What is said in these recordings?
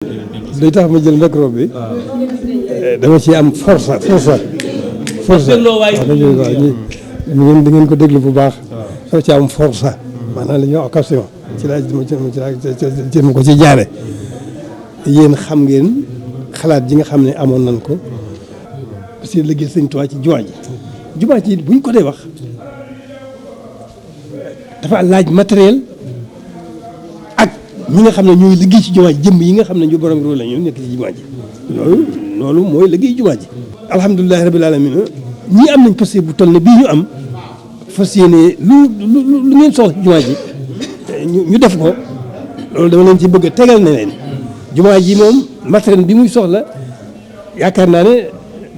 li tax ma jël micro bi dama ci am force di ngeen ko déglu bu baax dama ci am force maanaam la ñuy wax occasion ci ma ko ci jaare yéen xam ngeen xalaat ji nga xam ne amoon nañ ko parce que liggéey Sëñ Tuubaa ci jumaa ji buñ ko dee wax dafa laaj matériel ak ñi nga xam ne ñooy liggéey ci jumaa ji jëmm yi nga xam ne ñu borom rôle la ñu nekk ci jumaa ji loolu mooy liggéey jumaa ji alhamdulilahi rabbil alamin ñii am nañ possible bu toll ne bii ñu am fas yéene lu ngeen soxla ci jumaa ji ñu def ko loolu dama leen ci bëgg a tegal ne leen jumaa ji moom matériel bi muy soxla yaakaar naa ne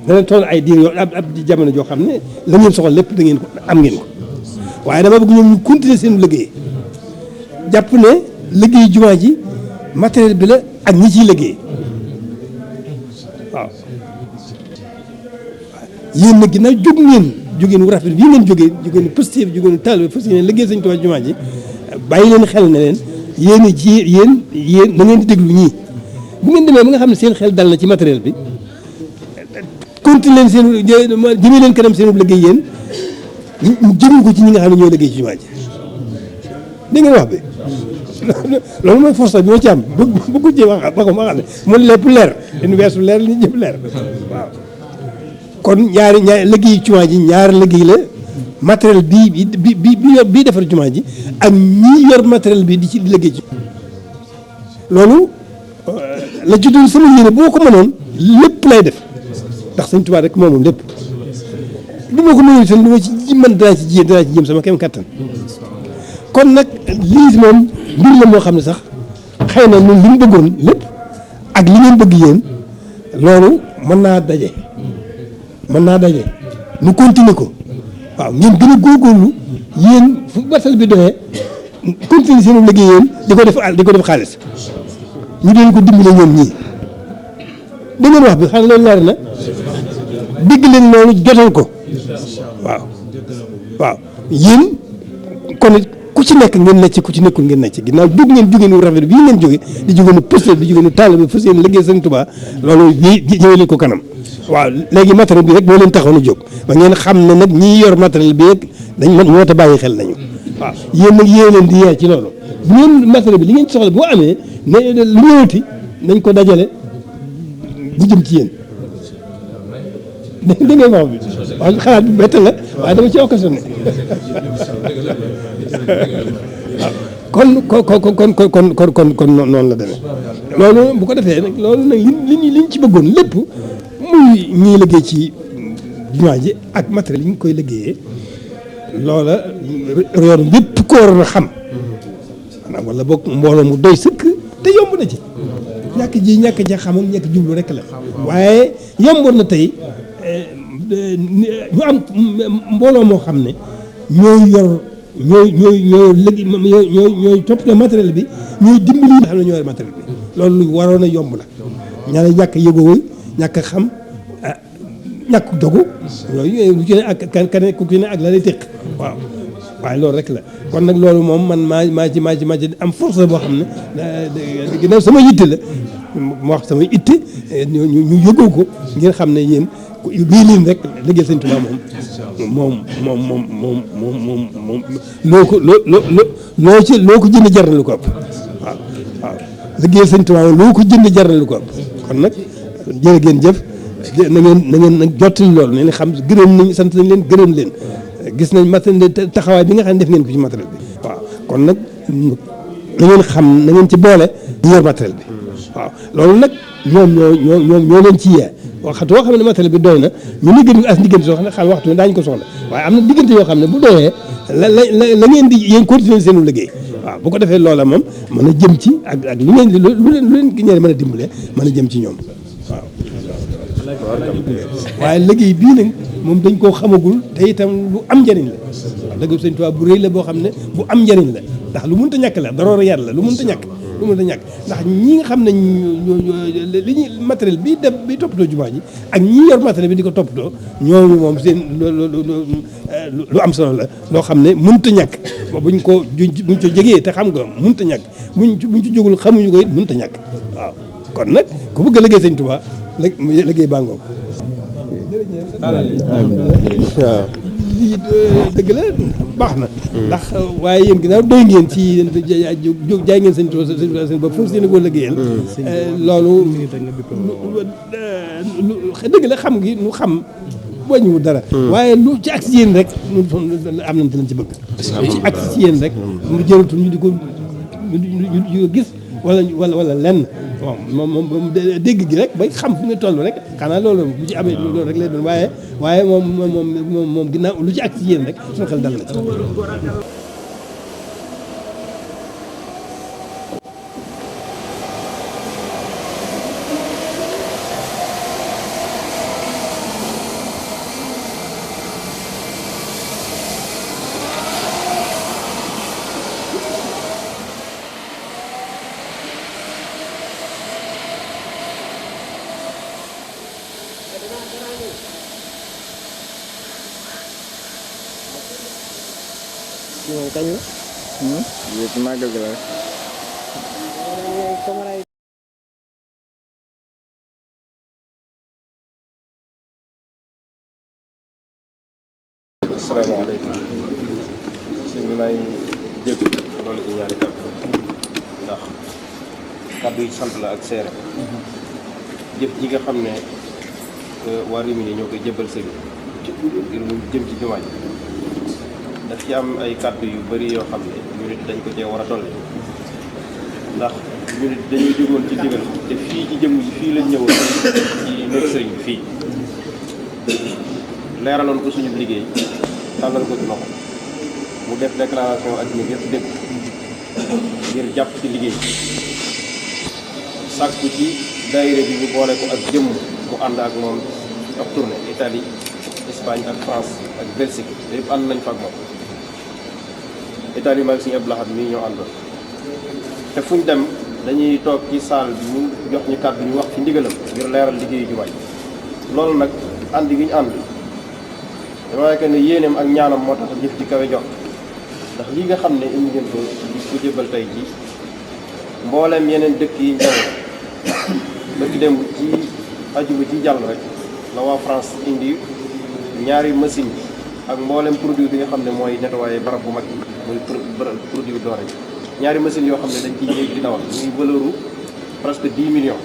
dana toll ay diir yoo ab jamono joo xam ne la ngeen soxla lépp da ngeen ko am ngeen ko waaye dama bëgg ñoom ñu continuer seen liggéey jàpp ne liggéey jumaa ji matériel bi la ak ñi ciy liggéey waaw yéen nag ginnaaw jógeen wu rafet bii ngeen jógeen positif jógeen taal fas yéene liggéey Sëñ Tuubaa jumaa ji bàyyi leen xel ne leen yéen da ngeen di déglu ñii bu ngeen demee ba nga xam ne seen xel dal na ci matériel bi continuer leen seen jëmee leen kanam seen liggéey yéen jëmee ko ci ñi nga xam ne ñooy liggéey ci jumaa ji dégg ngeen wax bi loolu mooy force bi ma ci am bëggu ci wax ma xam ne mun lépp leer univers bu leer li ñëpp leer waaw kon ñaari liggéey jumaa ji ñaari liggéey la matériel bii defar jumaa ji ak ñi yor matériel bi di ci liggéey ci loolu la juddul sama yéene boo ko mënoon lépp lay def ndax Sëñ Tuubaa rek moom lépp du ma ko mënul itam lu ma ci mën danaa ci jëm sama kem kattan kon nag lii moom mbir la moo xam ne sax xëy na ñun li mu bëggoon lépp ak li ngeen bëgg yéen loolu mën naa daje nu continuer ko waaw ngeen gën a góorgóorlu yéen fu batal bi doxee continuer seen liggéey yéen di ko def xaalis ñu doon ko dimbale ñoom ñii da ngeen wax bi xam loolu leer na dégg leen loolu jotal ko waaw yéen kon ku ci nekk ngeen necc ku ci nekkul ngeen necc ginnaaw jógeen wu rafet bii ngeen jóge di jógeen posté di jógeen taal bi fas yéene liggéey Sëñ Tuubaa loolu jëwee leen ko kanam waaw léegi matériel bi rek moo leen taxoon a jóg ba ngeen xam ne nag ñi yor matériel bi rek dañ mën ñoo ta bàyyi xel nañu waaw yéen nag yéen leen di yee ci loolu bu ngeen matériel bi li ngeen soxla boo amee ne lu ñëwati nañ ko dajale bu jëm ci yéen da ngeen wax bi waaw xalaat bi bett la waaye dama ci occasionné kon noonu la demee loolu bu ko defee nag loolu nag liñ ci bëggoon lépp muy ñiy liggéey ci jumaa ji ak matériel yi ñu koy liggéeyee loola yoon bépp ko waroon a xam maanaam wala boog mbooloo mu doy sëkk te yomb na ci ñàkk ja xam ak ñàkk jublu rek la waaye yomboon na tey ñu am mbooloo moo xam ne ñooy toppatoo matériel bi ñooy dimbali nga xam ne ñoo yor matériel bi loolu lu waroon a yomb la ñaare ñàkk yëgoo ñàkk xam ñàkk dogu yooyu lu ci ne ak kan ku ci ne ak la lay téq waaw waaye loolu rek la kon nag loolu moom man maa ci am force boo xam ne ginnaaw sama yitte la mu wax sama itte ñu yëgoo ko ngeen xam ne yéen bii leen rek liggéey Sëñ Tuubaa moom loo ko jënd jar na lu ko ëpp waaw liggéey Sëñ Tuubaa loo ko jënd jar na lu ko ëpp kon nag jërë ngeen jëf na ngeen nag jottali loolu ne xam gërëm nañ sant nañ leen gërëm leen gis nañ matériel taxawaay bi nga xam ne def ngeen ko ci matériel bi waaw kon nag na ngeen xam na ngeen ci boole ñu yor matériel bi waaw loolu nag ñoo leen ci yee waxtu boo xam ne matériel bi doy na ñu liggéey as diggante soo xam ne xam waxtu ne daañu ko soxla waaye am na diggante yoo xam ne bu doyee la ngeen di yéen continuer seenu liggéey waaw bu ko defee loola moom mën a jëm ci ak lu leen ñeere mën a dimbalee mën a jëm ci ñoom waaw waaye liggéey bii nag moom dañ koo xamagul te itam lu am njëriñ la wax dëgg Sëñ Tuubaa bu rëy la boo xam ne bu am njëriñ la ndax lu mënta ñàkk la daroora yar la lu mënta ñàkk ndax ñi nga xam ne li ñuy matériel bi toppatoo jumaa ji ak ñi yor matériel bi di ko toppatoo ñooñu moom seen lu am solo la loo xam ne mënta ñàkk buñ ko jegee te xam nga mënta ñàkk buñ ci jógul xamuñu ko it mënta ñàkk waaw kon nag ku bëgg a liggéey sëñ Tuubaa liggéey baa ngoog. waaw lii dëgg la baax na. ndax waaye yéen ginnaaw doy ngeen ci jaay ngeen sëñ Tuubaa seen bopp foofu seen koo liggéeyal. loolu dëgg la xam gi nu xam wàññiwu dara. waaye lu ci ak si yéen rek am nañ ci lañ ci bëgg. lu ci ak si yéen rek mu jërutul ñu di ko gis wala lenn. bon moom dégg gi rek bay xam fu nga toll rek xanaa loolu bu ci amee loolu rek lay doon waaye moom ginnaaw lu ci ak ci yéen rek suñu xel dal na ci. moom kañ la. yéen ci màggal gi la rek. asalaamaaleykum sëñ bi may jégg loolu ci ñaari kàddu ndax kàddu yi sant la ak seere jëf ji nga xam ne waa Rimini ñoo koy jëbbal sëñ ngir mu jëm ci jumaa ji daf ci am ay kàddu yu bari yoo xam ne ñu nit dañ ko cee war a dolli ndax ñu nit dañuy jógoon ci ndigal te fii ci jëm ji fii lañ ñëwoon ci nekk sëriñ bi fii leeraloon ko suñu liggéey tàllal ko ci loxo mu def déclaration ak ñi yëpp dégg ngir jàpp ci liggéey sàkku ci daayira bi ñu boole ko ak jëmm mu ànd ak moom ab tournée Italie Espagne ak France ak Belgique yëpp ànd nañ fa ak moom Italie maag suñu Abdou Lahad mii ñoo àndoon te fuñ dem dañuy toog ci salle bi ñu jox ñu kàddu ñu wax ci ndigalam ngir leeral liggéeyu jumaa ji loolu nag ànd gi ñu ànd dama nekk ne yéeneem ak ñaanam moo tax jëf ci kawe jox ndax lii nga xam ne indi ngeen ko di ko jëbal tey ji mbooleem yeneen dëkk yi ñëw bëgg dem ci ajuma ci jàll rek la waa France indi ñaari machine ak mbooleem produit bi nga xam ne mooy nettoyé barab bu mag bi muy produit doore bi ñaari machine yoo xam ne dañ ciy yéeg di dawal muy valeur presque 10 millions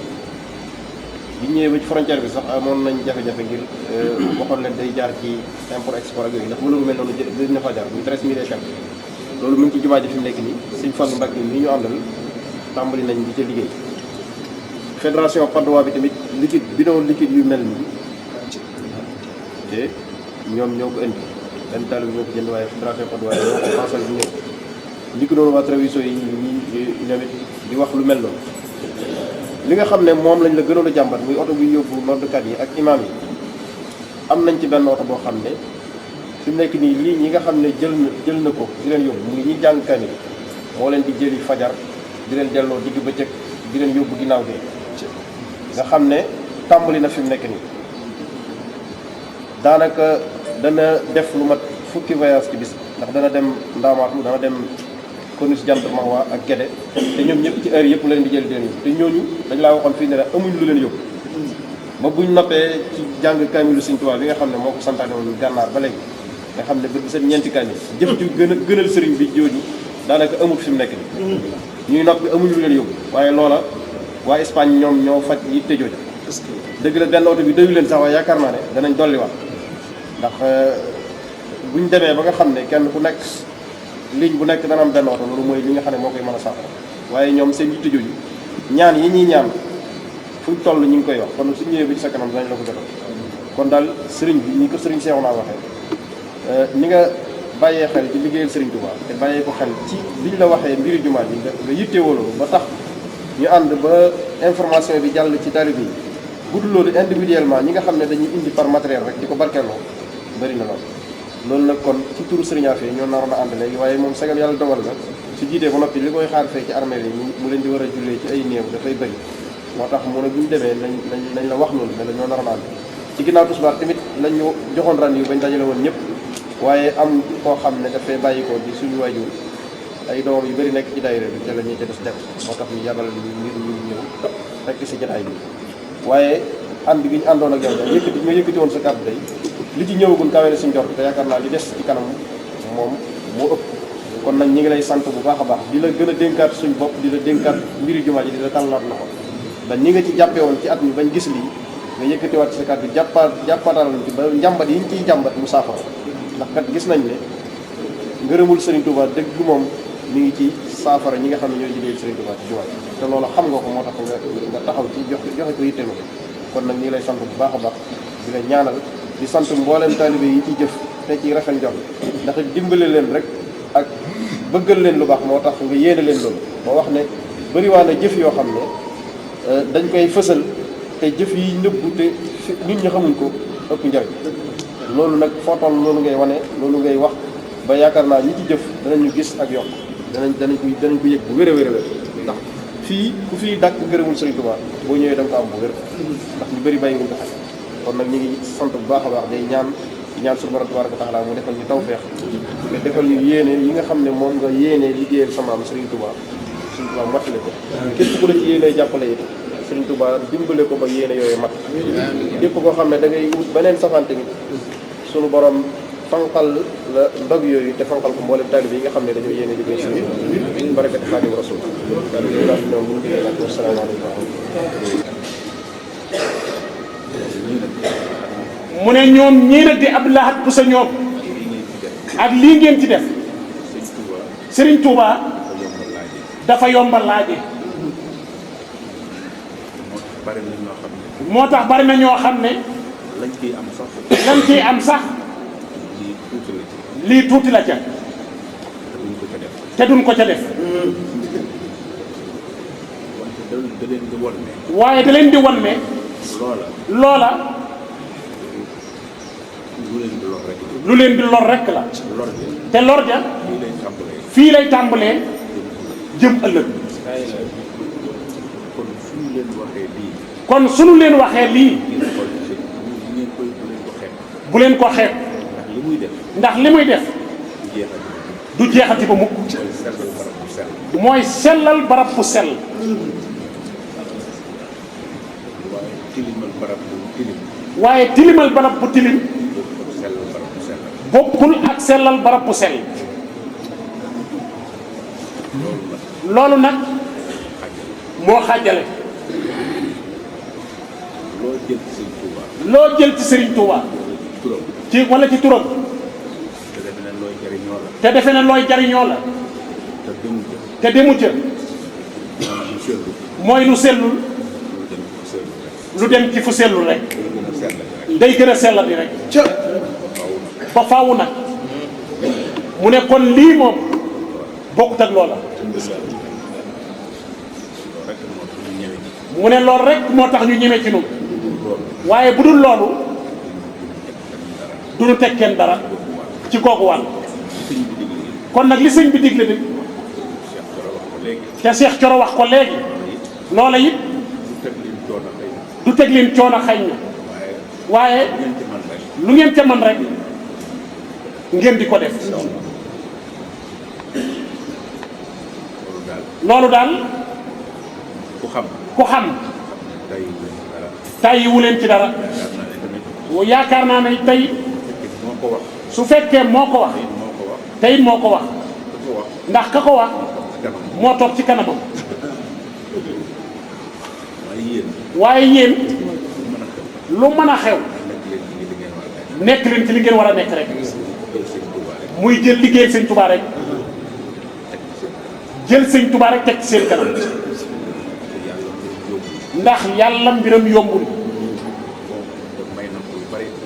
bi ñëwee ba ci frontière bi sax amoon nañ jafe-jafe ngir waxoon leen day jaar ci import export ak yooyu ndax valeur bu mel noonu dina fa jaar muy 13 000 et quelques loolu mu ngi ci jumaa ji fi mu nekk nii Sëñ Fallu Mbàkke mi ñu àndal tàmbali nañ di ca liggéey fédération Padoa bi tamit liquide bidon liquide yu mel nii te ñoom ñoo ko indi benn taalibe bi ñoo ko jënd waaye fédération Padoa yi ñoo ko fansal bi ñëw li ko doon waa Treviso yi ñoom it di wax lu mel noonu li nga xam ne moom lañ la gënoon a jàmbat muy oto bi yóbbu noddkat yi ak imam yi am nañ ci benn oto boo xam ne fi mu nekk nii lii ñi nga xam ne jël na ko di leen yóbbu muy ñi jàng kamil moo leen di jëli fajar di leen delloo digg bëccëg di leen yóbbu ginnaaw bi nga xam ne tàmbali na fi mu nekk nii daanaka dana def lu mat fukki voyage ci bis ndax dana dem Ndaamaatu dana dem Konus Jant Mahwa ak Gede te ñoom ñëpp ci heure yëpp leen di jël di leen yóbbu te ñooñu dañ laa waxoon fii ne rek amuñ lu leen yóbbu ba buñ noppee ci jàng kaamilu Sëñ Tuubaa bi nga xam ne moo ko santaane woon gànnaar ba léegi nga xam ne bët bu set ñeenti kaamil jëf ju gënal sëriñ bi jooju daanaka amul fi mu nekk nii ñuy noppi amuñ lu leen yóbbu waaye loola waa Espagne ñoom ñoo faj yitte jooju dëgg la benn oto bi doyu leen sax waaye yaakaar naa ne danañ dolliwaat ndax buñ demee ba nga xam ne kenn ku nekk ligne bu nekk dana am benn oto loolu mooy li nga xam ne moo koy mën a saafara waaye ñoom seen yitte jooju ñaan yi ñuy ñaan fuñ toll ñu ngi koy wax kon suñ ñëwee ba ci sa kanam danañ la ko jotal kon daal sëriñ bi ni ko sëriñ Seexu naa waxee ni nga bàyyee xel ci liggéeyal sëriñ Touba te bàyyee ko xel ci liñ la waxee mbiri jumaa ji nga yittewoo loolu ba tax ñu ànd ba information bi jàll ci taalibe yi budul loolu individuellement ñi nga xam ne dañuy indi par matériel rek di ko barkeeloo bëri na loolu nag kon ci turu Serigne Afé ñoo naroon a ànd léegi waaye moom sagal yàlla dogal na su jiitee ba noppi li koy xaar fee ci armée yi mu leen di war a jullee ci ay néew dafay bëri moo tax mu ne bu ñu demee nañ la wax noonu ne la ñoo naroon a ànd ci ginnaaw tisbaar tamit lañ ñu joxoon ran yu bañ dajale woon ñëpp waaye am koo xam ne dafay bàyyi ko di suñu waajur ay doomam yu bëri nekk ci daayira bi te la ñuy ca des dem moo tax ñu yabal ngir ñu ñëw fekk si jotaay bi waaye ànd gi ñu àndoon ak yow daal yëkkati nga yëkkati woon sa kàddu day li ci ñëwagul kawe na suñ jort te yaakaar naa li des ci kanam moom moo ëpp kon nag ñi ngi lay sant bu baax a baax di la gën a dénkaat suñ bopp di la dénkaat mbiri jumaa ji di la tàllaat na ko ndax ñi nga ci jàppee woon ci at mi bañ gis lii nga yëkkatiwaat ci sa kàddu jàppaatal ci ba njàmbat yi ñu ciy jàmbat mu saafara ndax kat gis nañ ne ngërëmul Serigne Touba dëgg moom mi ngi ci saafara ñi nga xam ne ñooy liggéeyal Serigne Touba ci jumaa ji te loolu xam nga ko moo tax nga taxaw ci joxe ko yittema kon nag ñi ngi lay sant bu baax a baax di la ñaanal di sant mboolem taalibe yi ciy jëf te ci rafet njort ndax dimbale leen rek ak bëggal leen lu baax moo tax nga yéene leen loolu moo wax ne bëriwaa na jëf yoo xam ne dañ koy fësal te jëf yi nëbbu te nit ñi xamuñ ko ëpp njariñ loolu nag foo toll loolu ngay wane loolu ngay wax ba yaakaar naa ñi ci jëf danañu gis ak yokk danañ ko yëg bu wér a wér a wér ndax fii ku fii dàkk ngërëmul Sëriñ Tuubaa boo ñëwee da nga ko am bu wér ndax ñu bëri bàyyi wuñ ko xel kon nag ñu ngi sant bu baax a baax day ñaan suñu borom tabaaraka wa taala mu defal ñu tawfeex nga defal ñu yéene yi nga xam ne moom nga yéene liggéeyal sa maam Sëriñ Tuubaa mottali ko képp ku la ci yéene jàppale it Sëriñ Tuubaa dimbale ko ba yéene yooyu mat képp koo xam ne da ngay wut beneen safante gi suñu borom fanqal la ndog yooyu te fanqal ko mboolem taalib yi nga xam ne dañoo yéene liggéey si barakati Xaadimu Rasuul daal ñoom ñu ngi nag wasalaamaaleykum mu ne ñoom ñii nag di Abdou Lahad Bousso ñoom ak lii ngeen ci def Serigne Touba dafa yombal laaje moo tax bari na ñoo xam ne lañ ciy am sax lii tuuti la ca te duñ ko ca def waaye da leen di won ne loola lu leen di lor rek la te lor ja fii lay tàmbalee jëm ëllëg kon suñu leen waxee lii bu leen ko xeeb ndax li muy def du jeexati ba mukk mooy sellal barab bu sell waaye tilimal barab bu tilim bokkul ak sellal barab bu sell loolu nag moo xaajale loo jël ci Serigne Touba ci wala ci turam te defe na looy jariñoo la te demu ca mooy lu sellul lu dem ci fu sellul rek day gën a sellati rek ba faawu nag mu ne kon lii moom bokkut ak loola mu ne loolu rek moo tax ñu ñeme ci ñun waaye bu dul loolu du ñu teg kenn dara ci kooku wàll kon nag li sëñ bi digle bi te Cheikh Thioro wax ko léegi loola it du teg leen coono xañ na waaye lu ngeen ca man rek ngeen di ko def loolu daal ku xam tàyyiwu leen ci dara yaakaar naa ne tey su fekkee moo ko wax te it moo ko wax ndax ka ko wax moo toog ci kanamam waaye yéen lu mën a xew nekk leen ci li ngeen war a nekk rek muy jël liggéey sëñ Touba rek jël sëñ Touba rek teg ci seen kanam ndax yàlla mbiram yombul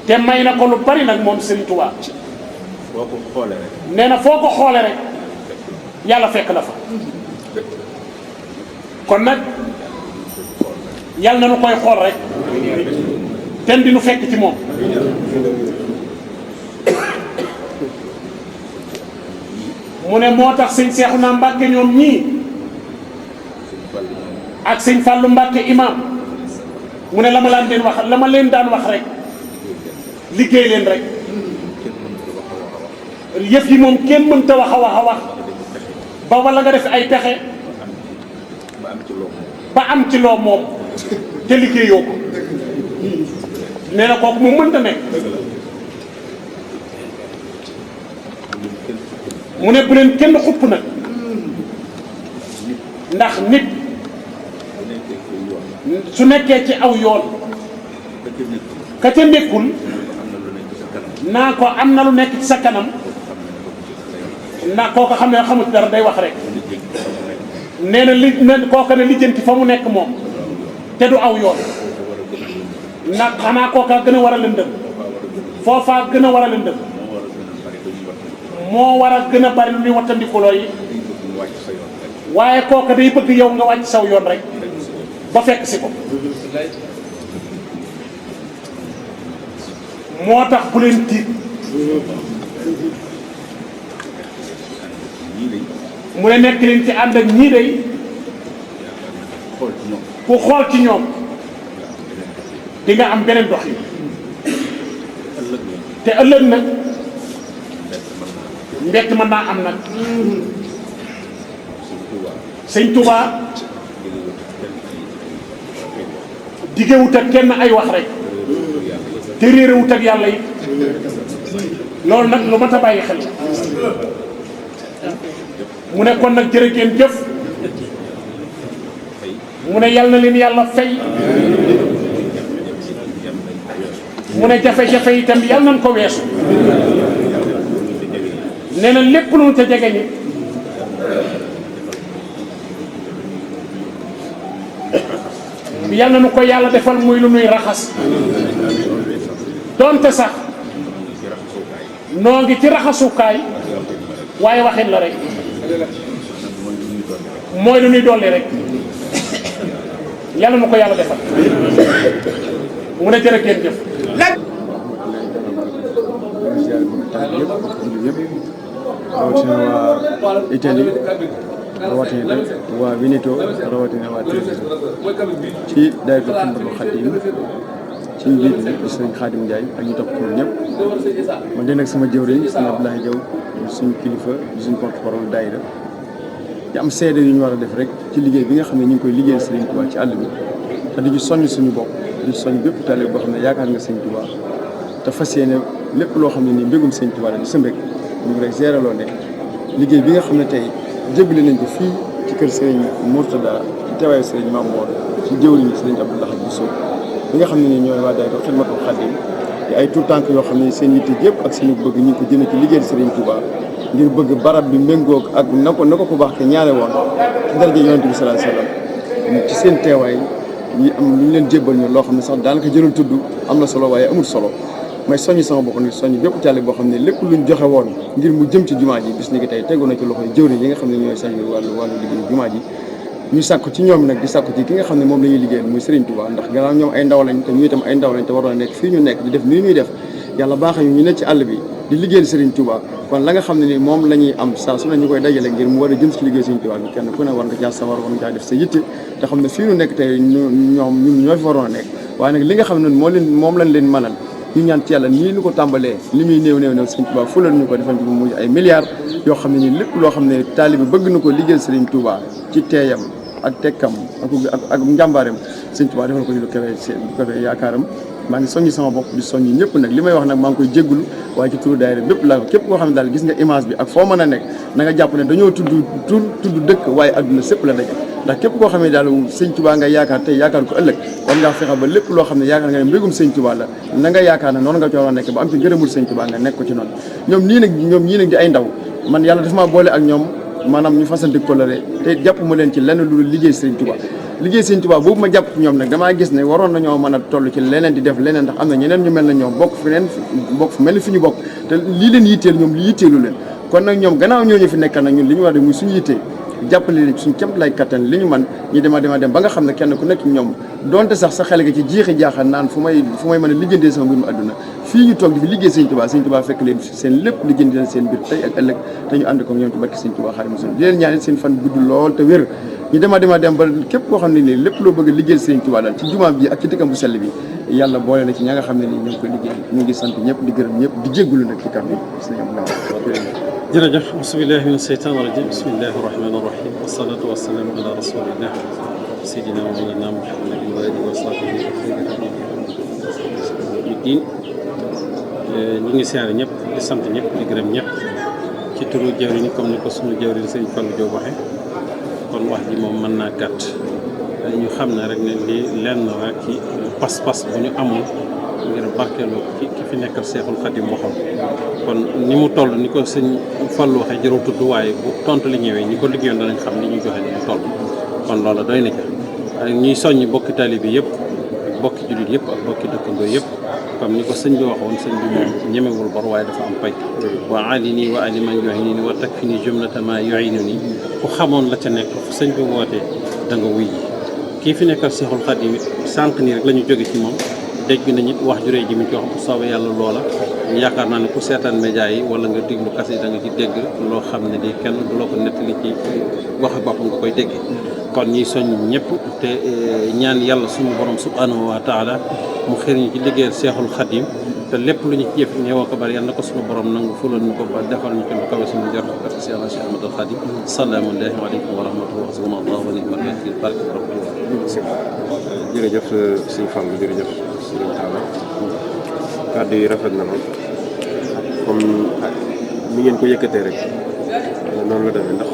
te may na ko lu bari nag moom Serigne Touba nee na foo ko xoole rek yàlla fekk la fa kon nag yàlla na nu koy xool rek ten di nu fekk ci moom mu ne moo tax sëñ Seexuna Mbàkke ñoom ñii ak sëñ Fàllu Mbàkke imam mu ne la ma leen daan wax rek liggéey leen rek yëf yi moom kenn mënta wax a wax ba wala nga def ay pexe ba am ci loo moom te liggéeyoo ko nee na kooku mu mënta nekk mu ne bu leen kenn xupp nag ndax nit su nekkee ci aw yoon ka ca nekkul naa ko am na lu nekk ci sa kanam naa kooka xam ne xamut dara day wax rek nee na li kooka ne lijjanti fa mu nekk moom te du aw yoon ndax xanaa kooka gën a war a lëndëm foofaa gën a war a lëndëm moo war a gën a bari lu ñuy wattandikuloo yi waaye kooka day bëgg yow nga wàcc saw yoon rek ba fekk si ko moo tax bu leen tiit mu ne nekk leen ci ànd ak ñii day ku xool ci ñoom di nga am beneen dox yi te ëllëg nag mbett mën naa am nag sëñ Touba diggewut ak kenn ay wax rek te réerewut ak yàlla yi loolu nag lu mat a bàyyi xel mu ne kon nag jërë ngeen jëf mu ne yal na leen yàlla fay mu ne jafe-jafe itam yal nañ ko weesu nee na lépp lu mu ca jege ni yal na nu ko yàlla defal muy lu nuy raxas donte sax noo ngi ci raxasukaay waaye waxin la rek mooy lu nuy dolli rek yal na nu ko yàlla defal mu ne jërë ngeen jëf rawatina waa Italie rawatina waa Veneto rawatina waa Trésor ci daay ko Xidmatul Xaadim ci njiit li sëñ Xaadim Ndiaye ak ñu topp ci ñëpp man de nag sama jëwriñ sëñ Abdoulaye Diaw suñu kilifa suñu porte-parole daayira di am seede yu ñu war a def rek ci liggéey bi nga xam ne ñu ngi koy liggéeyal Sëriñ Tuubaa ci àll bi te di ci soññ suñu bopp di soññ bépp taalibe boo xam ne yaakaar nga Sëriñ Tuubaa te fas yéene lépp loo xam ne nii mbégum Sëriñ Tuubaa la di sëmb rek ñu ngi rek géraloo ne liggéey bi nga xam ne tey jébale nañ ko fii ci kër Sëriñ Mourtada ci teewaayu Sëriñ Mamour ci jëwriñ Sëriñ Abdoulaye Bousso bi nga xam ne nii ñooy waa daayira Xidmatul Xaadim di ay tout tànk yoo xam ne seen yitte yëpp ak seen bëgg ñu ngi ko jëme ci liggéeyal Sëriñ Tuubaa ngir bëgg barab bi méngoog ak na ko baax ke ñaare woon ci daraja Yonent bi sallallahu alayhi wasallam ci seen teewaay ñi am lu ñu leen jébbal ñu loo xam ne sax daanaka jërul tudd am na solo waaye amul solo may soññ sama bopp nag soññ bépp taalibe boo xam ne lépp luñ joxe woon ngir mu jëm ci jumaa ji bis ni ki tey tegu na ci loxoy jëwriñ yi nga xam ne ñooy sañ wàllu liggéey jumaa ji ñu sàkku ci ñoom nag di sàkku ci ki nga xam ne moom la ñuy liggéeyal muy Serigne Touba ndax gannaaw ñoom ay ndaw lañ te ñu itam ay ndaw lañ te waroon a nekk fii ñu nekk di def nii ñuy def yàlla baaxee ñu ne ci àll bi di liggéeyal Serigne Touba kon la nga xam ne ni moom la ñuy am saa su ne ñu koy dajale ngir mu war a jëm ci liggéey Serigne Touba bi kenn ku ne war nga caa sawar war nga caa def sa yitte te xam ne fii ñu nekk tey ñun ñoo fi waroon a nekk waaye nag li nga xam ne moom lañ leen mënal ñu ñaan ci yàlla nii ñu ko tàmbalee li muy néew Serigne Touba fulal ñu ko defal ñu muy ay milliards yoo xam ne ni lépp loo xam ne taalibe bëgg na ko liggéeyal Serigne Touba ci teeyam ak tekkam ak njàmbaaram Serigne Touba defal ko ñu lu kawe yaakaaram maa ngi soññi sama bopp di soññi ñëpp nag li may wax nag maa ngi koy jéggulu waaye ci turu daayira bépp laa ko képp koo xam ne daal gis nga image bi ak foo mën a nekk na nga jàpp ne dañoo tudd dëkk waaye adduna sépp la daje ndax képp koo xam ne daal Sëñ Touba nga yaakaar tey yaakaar ko ëllëg war ngaa fexe ba lépp loo xam ne yaakaar nga ne mbégum Sëñ Touba la na nga yaakaar ne noonu nga cooroon nekk ba am ci ngërëmul Sëñ Touba nga nekk ko ci noonu ñoom ñii nag di ay ndaw man yàlla dafa maa boole ak ñoom maanaam ñu fasante coloré te jàpp ma leen ci lenn lu liggéey Sëñ Touba liggéey Sëñ Touba boobu ma jàpp ci ñoom nag damaa gis ne waroon nañoo mën a toll ci leneen di def leneen ndax am na ñeneen ñu mel na ñoom bokk fu mel ni fi ñu bokk te lii leen yitteel ñoom li yitteelu leen kon nag ñoom gannaaw ñooñu fi nekk nag ñun li ñu war a muy suñu yittee jàppale leen suñu kéem lay kattan li ñu man ñu dem ba nga xam ne kenn ku nekk ñoom donte sax sa xel ga ci jiixi jaaxal naan fu may mën a liggéeyee sama mbirum àdduna fii ñu toog di fi liggéey Sëñ Touba fekk leen seen lépp liggéeyal seen biir tey ak ëllëg te ñu ànd ko ñoom ci barke Sëñ Touba Xaadimu Rasuul di leen ñaanal seen fan gudd lool te wér ñu dem ba képp koo xam ne nii lépp loo bëgg a liggéeyal Sëñ Touba daal ci jumaam bi ak ci dëkkam bu sell bi yàlla boole na ci ña nga xam ne nii ñu ngi koy liggéey ñu ngi sant ñëpp di gërëm ñëpp di jéggulu nag ci kàddu yi jërëjëf bismillahi mina sheytaani rajim bismillahi rahmaani rahim wasalaatu wasalaamu ala rasulillah سيدنا ومولانا محمد وآله وصحبه diin ñi ngi siyaare ñëpp di sant ñëpp di gërëm ñëpp ci turu jawriñ ni comme ni ko suñu jawriñ sëñ Fallou Diop waxe kon wax ji moom mën naa gàtt ñu xam ne rek ne lii lenn rek ci pas-pas bu ñu amul ngir barkeeloo ki fi nekkal Seexul Xadim waxoon kon ni mu toll ni ko sëñ Fallou waxee jërul tudd waaye bu tontu li ñëwee ñi ko liggéeyoon danañ xam li ñuy joxe ni mu toll kon loola doy na ca ak ñuy soññ bokki taalibe bi yëpp bokki jullit yëpp ak bokki dëkkandoo yëpp comme ni ko sëñ bi waxoon sëñ bi moom ñemewul bor waaye dafa am pay wa alini wa aliman yu'inuni wa takfini jumlata ma yu'inuni ku xamoon la ca nekk fu sëñ bi wootee da nga wuy ji kii fi nekkal Seexul Xadim it sànq nii rek la ñu jóge ci moom dégg nañu wax ju rëy ji mi ci wax bu soobee yàlla loola yaakaar naa ne ku seetaan média yi wala nga déglu kase da nga ci dégg loo xam ne di kenn du la ko nettali ci waxi boppam nga koy déggee kon ñuy soñ ñëpp te ñaan yàlla suñu borom subhanahu wa taala mu xëy ñu ci liggéeyal Seexul Xadim te lépp lu ñu ci jëf ñëwoo ko bari yàlla na ko suñu borom nangu fulal ñu ko ba defal ñu ko lu kawe suñu njort parce que Cheikh Ahmadou Khadim salaamu aleykum wa rahmatullahi wa sallallahu wa ni'mal wakiil barke rabbi jërëjëf sëñ Fallou jërëjëf sëñ Talla kàddu yi rafet na lool comme ni ngeen ko yëkkatee rek noonu la demee ndax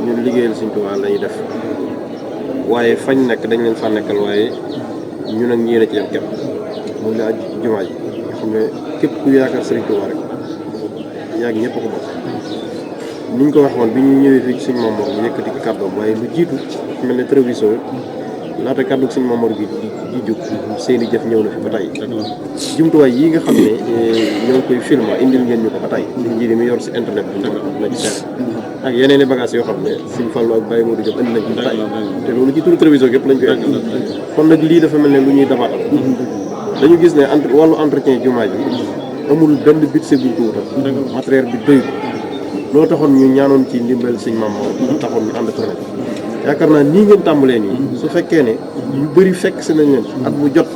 ñun liggéeyal sëñ Tuubaa lañuy def waaye fañ nekk dañ leen fa nekkal waaye ñun ak ñeen a ci yem képp muy la aj jumaa ji nga xam ne képp ku yaakaar sëriñ Tuubaa rek yaa ngi ñëpp ko bokk ni ñu ko wax woon bi ñu ñëwee fii ci suñ Mamoor ñu yëkkati kàddoom waaye lu jiitu mel ne télévision laata kàddu suñ Mamoor gi di jóg seen i jëf ñëw na fi ba tey jumtuwaay yi nga xam ne ñoo ngi koy film indil ngeen ñu ko ba tey suñ ji mi yor si internet bi na ci seet ak yeneen i bagages yoo xam ne suñ Fallou ak Baye Modou Diop indi nañ ko ba tey te loolu ci turu télévision yëpp lañ koy indi kon nag lii dafa mel ne lu ñuy dabaatal dañu gis ne wàllu entretien jumaa ji amul benn budget buñ ko wutal matériel bi doy loo taxoon ñu ñaanoon ci ndimbal sëñ Mamoor taxoon ñu ànd tourné yaakaar naa nii ngeen tàmbalee nii su fekkee ne yu bëri fekk si nañ leen at mu jot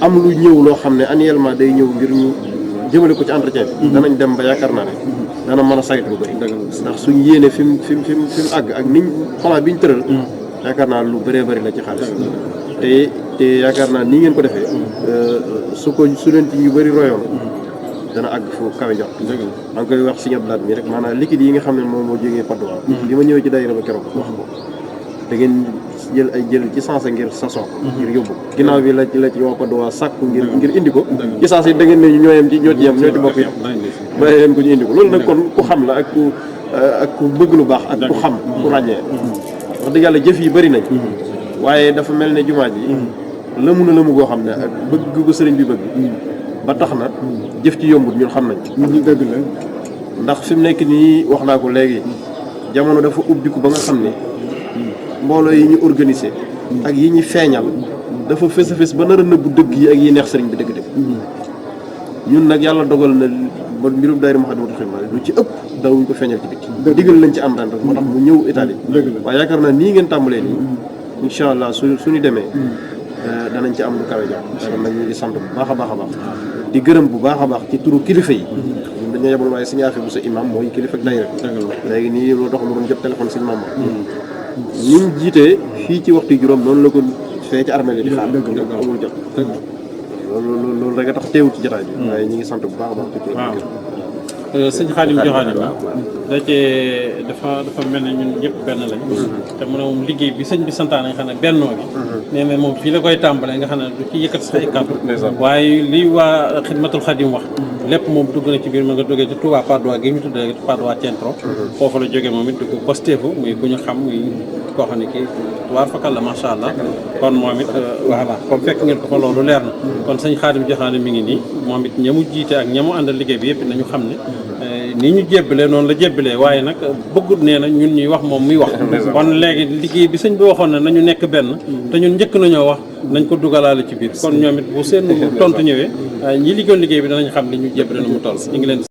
am lu ñëw loo xam ne annuellement day ñëw ngir ñu jëmale ko ci entretien bi danañ dem ba yaakaar naa ne dana mën a saytu lu bëri ndax suñ yéene fi mu àgg ak niñ plan bi ñu tëral yaakaar naa lu bëree bëri la ci xaalis te yaakaar naa nii ngeen ko defee su leen ci ñu bëri royoon dana àgg fu kawe jox maa ngi koy wax Sëñ Abdou Lahad mi rek maanaam liquide yi nga xam ne moom moo jógee Padoa bi ma ñëwee ci daayira ba keroog wax ko da ngeen jël ci sensé ngir sasoo ngir yóbbu ginnaaw bi la ci waa Padoa sàkku ngir indi ko ci sens yi da ngeen ne ñoo ci bokk yam bàyyi leen ko ñu indi ko loolu nag kon ku xam la ak ku bëgg lu baax ak ku xam ku ràññee wax dëgg yàlla jëf yi bëri nañ waaye dafa mel ne jumaa ji lëmu na lëmu goo xam ne ak bëgg ko sëriñ bi bëgg ba tax na jëf ci yombut ñun xam nañ ñu dëgg la ndax fi mu nekk nii wax naa ko léegi jamono dafa ubbiku ba nga xam ne mbooloo yi ñu organisé ak yi ñu feeñal dafa fës a fës ba nar a nëbbu dëgg yi ak yi neex sëriñ bi dëgg-dëgg ñun nag yàlla dogal na ba mbirum daayira Moukhaddamatoul Khidma lu ci ëpp dawuñ ko feeñal ci biti digal lañ ci am ren rek moo tax mu ñëw Italie waaye yaakaar naa nii ngeen tàmbalee nii incha allah suñu demee danañ ci am lu kawe jàpp kon nag ñu ngi sant bu baax a baax a baax di gërëm bu baax a baax ci turu kilifa yi ñun dañoo yebal waaye suñu affaire bu sa imam mooy kilifa ak daayira léegi nii loolu tax mu doon jot téléphone suñu maam ñu jiitee fii ci waxtu juróom noonu la ko fee ci armée li di xaar amul jot loolu rek a tax teewul ci jotaay bi waaye ñu ngi sant bu baax a baax ci sëñ Xaadim Joxaane la da cee dafa mel ne ñun ñëpp benn lañ te mu ne moom liggéey bi sëñ bi santaane nga xam ne bennoo gi nee na moom fii la koy tàmbalee nga xam ne du ci yëkkat sa ay kàddu waaye li waa Xidmatul Xadim wax lépp moom dugg na ci biir ma nga duggee ci Touba Padoa gi ñu tuddee Padoa Centro foofu la jógee moom it du ko posteefu muy ku ñu xam muy koo xam ne kii waar fakal la macha allah kon moom it voilà comme fekk ngeen ko fa loolu leer na kon sëñ Xaadim Joxaane mi ngi nii moom it ñamu jiite ak ñamu àndal liggéey bi yëpp nañu xam ne ni ñu jébbalee noonu la jébbalee waaye nag bëggut nee na ñun ñuy wax moom muy wax kon léegi liggéey bi sëñ bi waxoon ne nañu nekk benn te ñun njëkk nañoo wax nañ ko dugalaale ci biir kon ñoom it bu seen tontu ñëwee ñi liggéeyoon liggéey bi danañ xam li ñu jébbale na mu toll ñu ngi leen